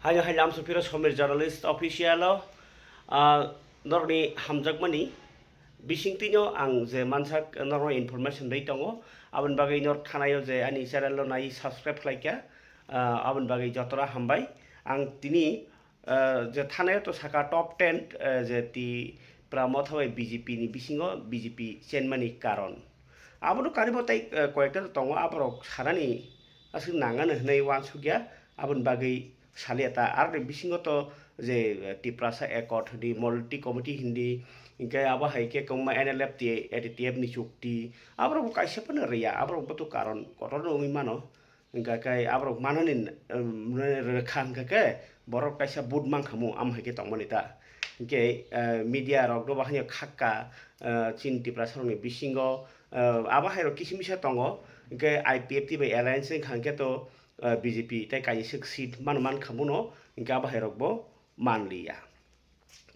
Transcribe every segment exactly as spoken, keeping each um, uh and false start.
Aino hai lamsopiro Somir Journalist Official o, ah, norokni hamjakmani bisingtwino ang je mansak norokno information rwi tongo, aboni bagwi norok thanaio je ani channel no nai subscribe khlaikha, ah, aboni bagwi jotono hambai. Ang tini, ah, je thanaio to saka top ten, ah, je Tipra Motha bai B J P ni bisingo B J P chenmani karon. Abono karibo tei, ah, koyekta tongo, aborok sanani aswk nangano hwnwi uansukya, aboni bagwi saliya ta. Aroni bisingo to je, eh, Tiprasa Accord hindi, Monolithic Committee hindi, hinkhe abo hai khe kwbangma N L F T A, A T T F ni chukti, aborok bo kaisa phano rwya, aborok bo to karon kotorno wngwi mano. Hinkhe khe aborok manani, um, rwkha hinkhe khe borok kaisa vote mankha mu, amo hai khe tongmani ta. Hinkhe, eh, media rok no bahai khakka, eh, chini Tiprasa rokni bisingo, eh, abo hai rok kisa misa tongo, hinkhe I P F T bai alliance wngkha hinkhe to, ah, B J P tei kaisa seat mano mankha bono, hinkhe abo hai rok bo manliya.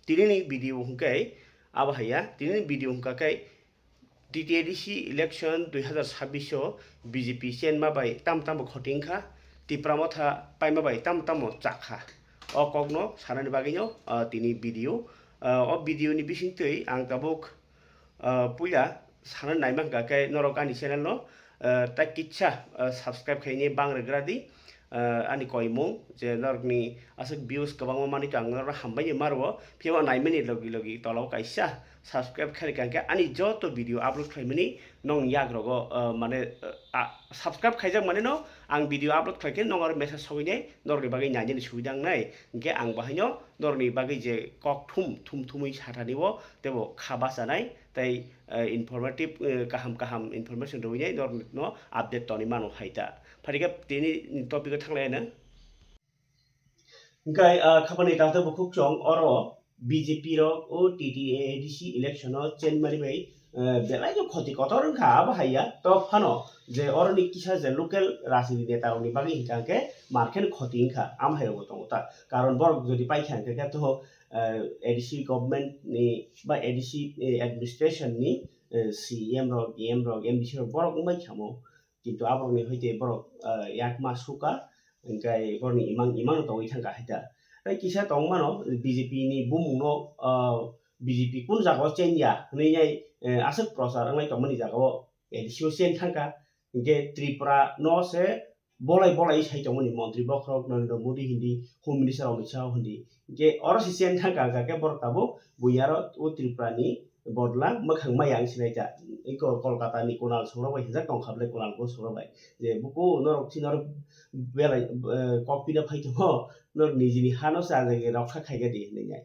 Tinini video hwnkhe abo haiya, tinini video hwnkha khe T T A D C election dui hazar sabbish o B J P chenma bai tamo tamo khoti wngkha, Tipra Motha paima bai tamo tamo chakha. O kokno sanani bagwino, ah, tini video, ah, o video ni bisingtwi ang tabuk, ah, puila sana naima hwnkha khe norok ani channel no, ah, ta kitsa, ah, subscribe khaini bang rwgra di, ah, ani koimung je norokni aswk views kwbangma manwi to ang norokno hambai ni maro, phiya naimani logi logi tola o kaisa subscribe khairikha hwnkhe ani joto video upload khlaimani nong yagrogo, ah, mane, ah, subscribe khaijak mani no ang video upload khlaikhe nong aro message sogwinai norokni bagwi nainani subida wngnai, hinkhe ang bahaino norokni bagwi je kok thum thum thumwi sathani o teibo kha bachanai tei, eh, informative, eh, kaham kaham information rwinai norokno update tonwi mano hai ta. Phaikhe tini topic o thanglai ano. Hinkhe, ah, khapani takhta bukhuk chwng oro B J P rok o T T A D C election o chenmani bai, eh, belai no khoti kotor wngkha abo haiya. To phano je oroni kisa je local rajniti neta rokni bagwi hinkha hinkhe markhen khoti wngkha, amo hai rokbo tongo ta. Karon borok jodi paikha hinkhe khe to, eh, A D C government ni ba A D C, eh, administration ni, eh, C E M rok, E M rok, M D C rok borok wngbai khamo. Kintu aborokni hoite borok, ah, yakma suka, hinkhe borokni imang, imang tongwi thangkha hai ta. Tei kisa tongmano B J P ni bumungno, ah, B J P kun jagao chenya hwnwi nai, eh, aswk prochar wngnai tongmani jagao A D C o chen thangkha. Hinkhe Tripura no se bolai bolai sai tongmani montri bokhorok Narendra Modi hindi, Home Minister Amit Shah hindi. Hinkhe oro se chen thangkha, hwnkha khe borok tabuk buinyaro o Tripura ni bodla mwkhang maya wng sinai ta. Eko Kolkata ni Kunal Songro bai hinjak tong kha ble, Kunal Ghosh Songro bai. Je buku norok chini oro belai, eh, kok pina phai tongo, norok nijini hano cha jagwi rokha khaika di hinwi nai.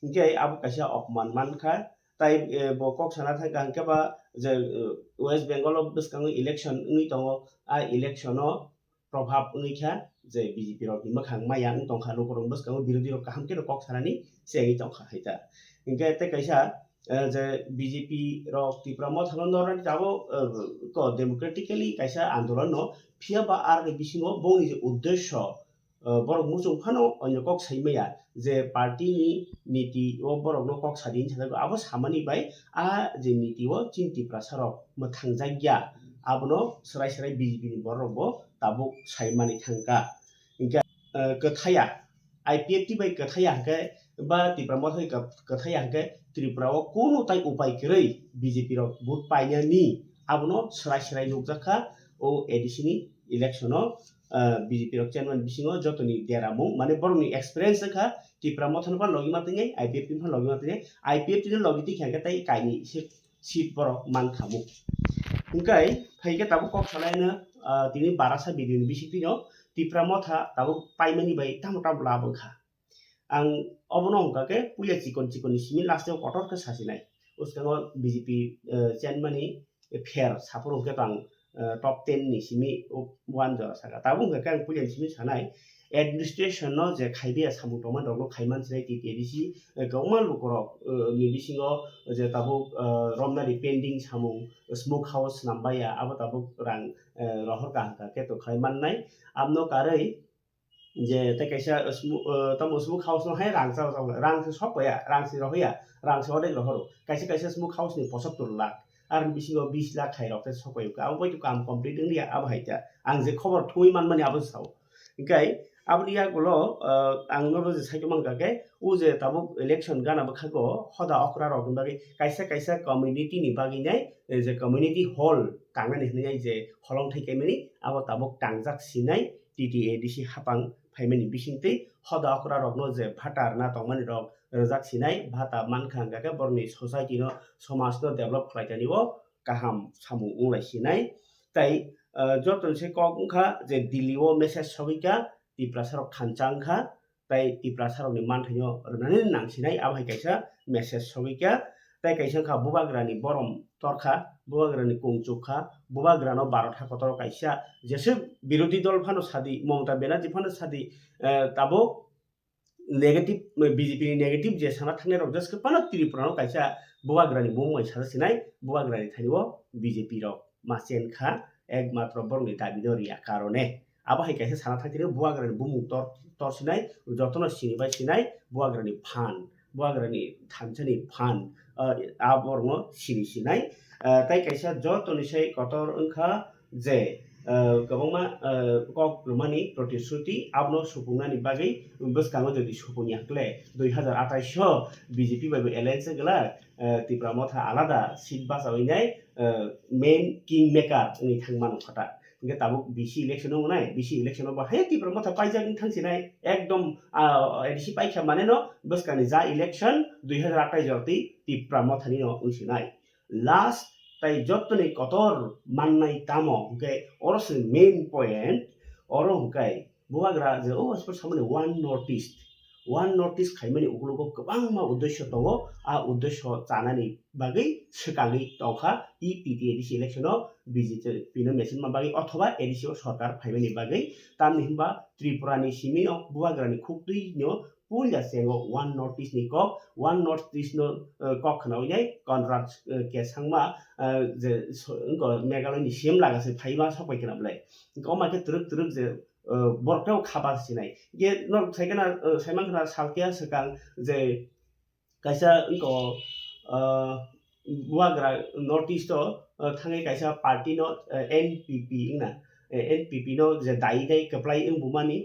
Hinkhe abo kaisa opman mankha. Tai, eh, bo kok sana thangkha hinkhe ba je, eh, West Bengal o bwskango election wngwi tongo, a election o probhab wngwi kha je B J P rokni mwkhang maya wng tongkha, lukurok bwskango birodhi rok kaham kheno kok sanani chengwi tongkha hai ta. Hinkhe tei kaisa, eh, je B J P rok Tipra Mothano nornani tabuk, eh, ko democratically kaisa andolon no, phiya ba aroni bisingo bongni je uddesho, eh, borok muchung phano onyo kok sai maya je party ni niti o borokno kok sadi hinwi sajagwi, abo samani bai a je niti o chini Tiprasa rok mwthangjakya, abono swrai swrai B J P ni borok rok bo tabuk sai mani thangkha. Hinkhe, eh, kwthaya, I P F T bai kwthaya hinkhe ba Tipra Motha bai kwthaya hinkhe Tripura o kunu tai upai kwrwi B J P rok vote painani abono swrai swrai nukjakha o A D C ni election o, ah, B J P rok chairman bisingo jotoni deramung, mane borokni experience wngkha, Tipra Mothano pha logi ma twngnai, I P F T pha logi ma twngnai, I P F T no logi twi kha khe tei kainwi se seat borok man kha mu. Hinkhe phaikhe tabuk kok salaino, ah, tini barasa video ni bisingtwino Tipra Motha tabuk paimani bai tamo tamo lab wngkha. Ang obono wngkha khe puila chikon chikon ni simi last o kotor khe sasinai. Bwskango B J P, eh, chenmani pher saphuru hwnkhe to ang, eh, top ten ni simi o one jora saka. Tabuk hwnkha khe ang puila ni simi sanai administration no je khaibiya samung tongmani rokno khaiman sinai T T A D C, eh, kwbangma lukurok, eh, ni bisingo je tabuk, eh, romnani pending samung, smoke house snambaiya abo tabuk rang, eh, rohor kaham khe to khlai mannai. Abno karwi je tei kaisa smu-, eh, tamo smoke house no hai rang chao chao, rang se sok ya, rang se rohor ya, rang se odek rohor. Kaisa kaisa smoke house ni pochottor lakh, ar bisingo bis lakh hai rok tei sok ya. Abo bai kam complete wng ya, abo hai ta. Ang je khobor thumwi manmani abo sao. Hinkhe Aboni yagulo, ah, ang nono je saitongmani kake, o je tabuk election gana bwkhago hoda okra rokni bagwi kaisa kaisa community ni bagwi nai, eh, je community hall tangnani hinwi nai je holong thai kaimani, abo tabuk tangjak sinai T T A D C hapang phaimani bisingtwi hoda okra rokno je bhata rwna tongmani rok rwjak sinai, bhata mankha hwnkha khe borokni society no, somaj no develop khlai tani o kaham samung wnglai sinai. Tai, ah, jotoni se kok wngkha je Delhi o message sogwi kha Tiprasa rok thansa wngkha, tai Tiprasa rokni manthaino rwnani nang sinai, abo hai kaisa message sogwi kha. Tai kaisa wngkha bubagrani borom torkha, bubagrani kung chukha, bubagrano barotha kotor kaisa, jeswk birodhi dol phano sadi, Mamata Banerjee phano sadi, eh, tabuk negative, B J P ni negative je sana thangnai rok, just khe phano Tripura no kaisa bubagrani mung bai sana sinai, bubagrani thani o B J P rok ma chen kha, ekmatro borokni dabi no riya karone. Abo hai kaisa sana thang tini bubagrani bumung tor, tor sinai, jotono sini bai sinai, bubagrani phan, bubagrani thansani phan, ah, a borokno sini sinai. Ah, tai kaisa jotoni sai kotor wngkha je, ah, kwbangma, ah, kok rwmani protishruti abono supungnani bagwi bwskango jodi supung ya hwnkhe dui hazar atais o B J P bai bo alliance wngla, ah, Tipra Motha alada seat bachawi nai, ah, main king maker wngwi thang mano kha ta. Hingke tabuk B C election o nai, B C election o bo hai Tipra Motha paijak wng thang sinai, ekdom, ah, A D C paikha mane no bwskani ja election dui hazar atais o twi Tipra Motha ni no wng sinai. Last tai jottoni kotor mannai tamo hwnkhe oro se main point, oro hwnkhe bubagra je o sports samani one North East, one North East khaimani ukologo kwbangma uddesho tongo, a uddesho chanani bagwi swkangwi tongkha i T T A D C election o B J P no machine ma bagwi othoba A D C o sorkar phaimani bagwi, tamni hinba Tripura ni simi o bubagra ni khuktwi no puila chengo one North East ni kok, one North East no, eh, kok khwnawi nai Conrad, eh, K Sangma, eh, je so-, wngkha Meghalaya ni C M laga se phaima sok pai khwna belai. Wngkha o ma khe twrwk twrwk je, eh, borok tei o khaba sinai. Ge norok sai khwna, eh, sai mankha na salkia swkang je kaisa wngkha o, ah, bubagra North East o, ah, thangwi kaisa party no, ah, N P P wngna, eh, N P P no je dai dai kwplai wng bumani,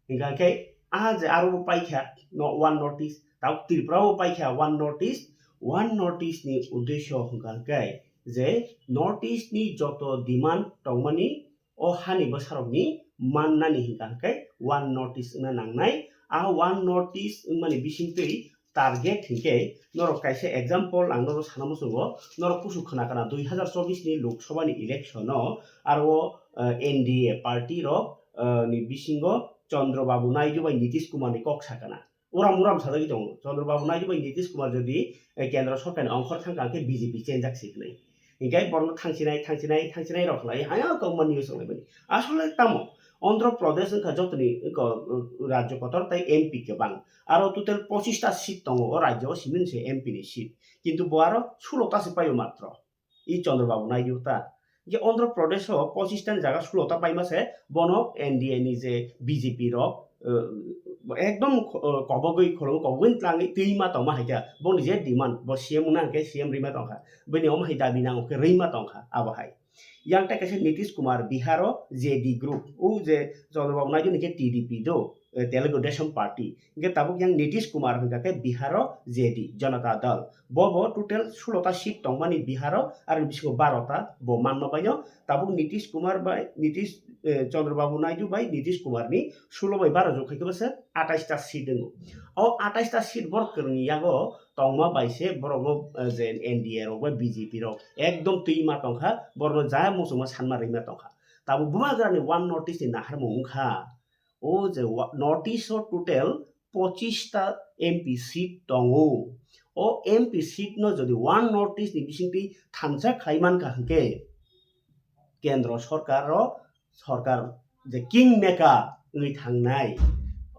hingkha khe a je aro bo paikha no one North East, tabuk Tripura bo paikha one North East, one North East ni uddesho hingkha khe je North East ni joto demand tongmani o hani bwsarokni mannani hingkha hwnkhe one North East wngna nangnai. A one North East wngmani bisingtwi target hinkhe norok kaisa example ang norok sana muchungo, norok kusu khwna kana dui hazar chobbish ni Lok Sabha ni election o aro, eh, N D A party rok, eh, ni bisingo Chandra Babu Naidu bai Nitish Kumar ni kok sakana. Uram uram sajagwi tongo. Chandra Babu Naidu bai Nitish Kumar jodi, eh, kendro sorkarni ongkhor thangkha, hwnkhe B J P chenjak si hwnwi. Hinkhe borokno thangsinai, thangsinai, thangsinai rok khlai, haya kok mani use khlai mani. Asole tamo, Andhra Pradesh wngkha jotoni, wngkha, uh, rajyo kotor tai M P kwbang. Aro total pochista seat tongo o rajyo o, simi se M P ni seat. Kintu bo aro sulo ta se paio matro. I Chandra Babu Naidu ta. Hingke Andhra Pradesh o pochista ni jaga sulo ta paima se bono N D A ni je B J P rok, eh, ekdom, eh, kobogwi khorang kobogwi tlangwi twi ma tongma hai khe boni je demand bo C M wngna hingke C M rima tongkha. Bini omo hai dabi nango khe rima tongkha abo hai. Yang tai kaisa Nitish Kumar Bihar o J D group, o je Chandra Babu Naidu ni khe T D P do, eh, Telugu Desam Party. Hingke tabuk yang Nitish Kumar hingka khe Bihar o J D, Janata Dal. Bo bo total sulo ta seat tongmani Bihar o, aro bisingo baro ta bo manma baino. Tabuk Nitish Kumar bai Nitish, eh, Chandra Babu Naidu bai Nitish Kumar ni sulo bai baro jok khai khe bwswk atais ta seat wngo. O atais ta seat borok kwrwngni yago tongma bai se borokno, eh, je N D A rok bai B J P rok ekdom twi ma tongkha, borokno jaya muchungma sanma rwima tongkha. Tabuk bubagrani one North East ni naharmung wngkha. O je wa-, North East o total pochista M P seat tongo. O M P seat no jodi one North East ni bisingtwi thansa khlai mankha hwnkhe kendro sorkar o, sorkar je king maker wngwi thangnai.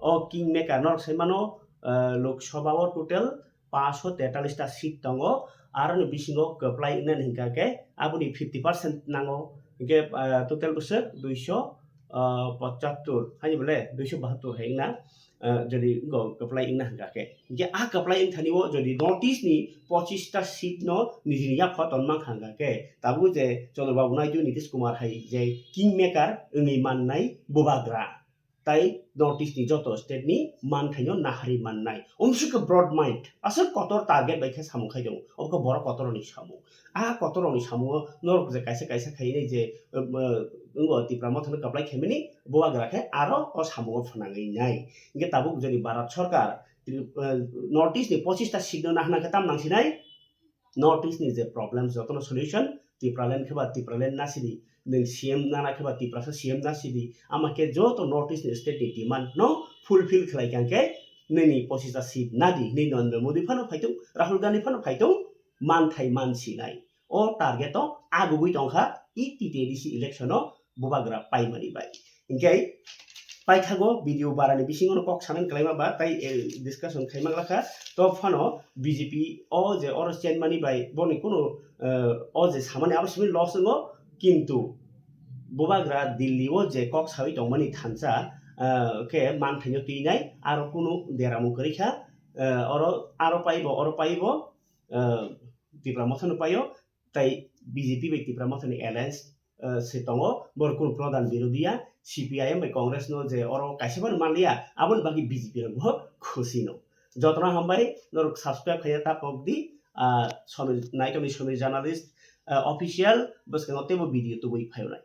O king maker norok sai mano, eh, Lok Sabha o total paanch sho tetalis ta seat tongo, aroni bisingo kwplai wngnani hingka khe aboni fifty percent nango, hingke, ah, total bwswk duisho, ah, pochattor, haini bole duisho bahattor hai wngna, ah, jodi wngkha kwplai wngna hingka khe. Hingke a kwplai wngthani o jodi North East ni pochista seat no nijini yakho tonmang hingka khe, tabuk je Chandra Babu Naidu, Nitish Kumar hai je king maker wngwi mannai bubagra. tai North East ni joto state ni manthaino nahari mannai. Umsukhe broad mind, aswk kotor target bai khe samung khai tongo. Obokhe borok kotor ni samung. A kotor ni samungo norok je kaisa kaisa khainai je, um, uh, wngbo Tipra Mothano kaplai khaimani, bubagra khe aro o samungo phnangwi nai. Hingkhe tabuk jodi Bharat Sarkar, Tri-, uh, North East ni pochista seat no nahna khe tam nangsinai? North East ni je problem jotono solution, Tipraland khe ba Tipraland nasidi, nwng C M nana khe ba Tiprasa C M nasidi, ama khe joto North East ni state ni demand no fulfill khlai kha khe nini pochista seat nadi, nini Narendra Modi phano phaitung, Rahul Gandhi phano phaitung, manthai mansinai. O target o agugwi tongkha, e T T A D C election o bubagra paimani bai. Hinkhe paithago video barani bisingo no kok sanani kwlaima ba tai, eh, discussion khaima glakha. To phano B J P o je oro chenmani bai boni kunu, eh, o je samani abo simi loss wngo, kintu bubagra Delhi o je kok sawi tongmani thansa, eh, khe manthaino twinai aro kunu deramung kwrwi kha, eh, oro aro paibo oro paibo, eh, Tipra Mothano paio, tai B J P bai Tipra Mothani alliance, eh, se tongo, borok kunu pradhan birodhi ya, C P I M bai Congress no je oro kaisa phano manliya, aboni bagwi B J P rok bo khusi no. Jotono hambai, norok subscribe khaiya ta pok di, ah, Somir, naitokni Somir journalist, ah, official, bwskango teibo video tubui phaio nai.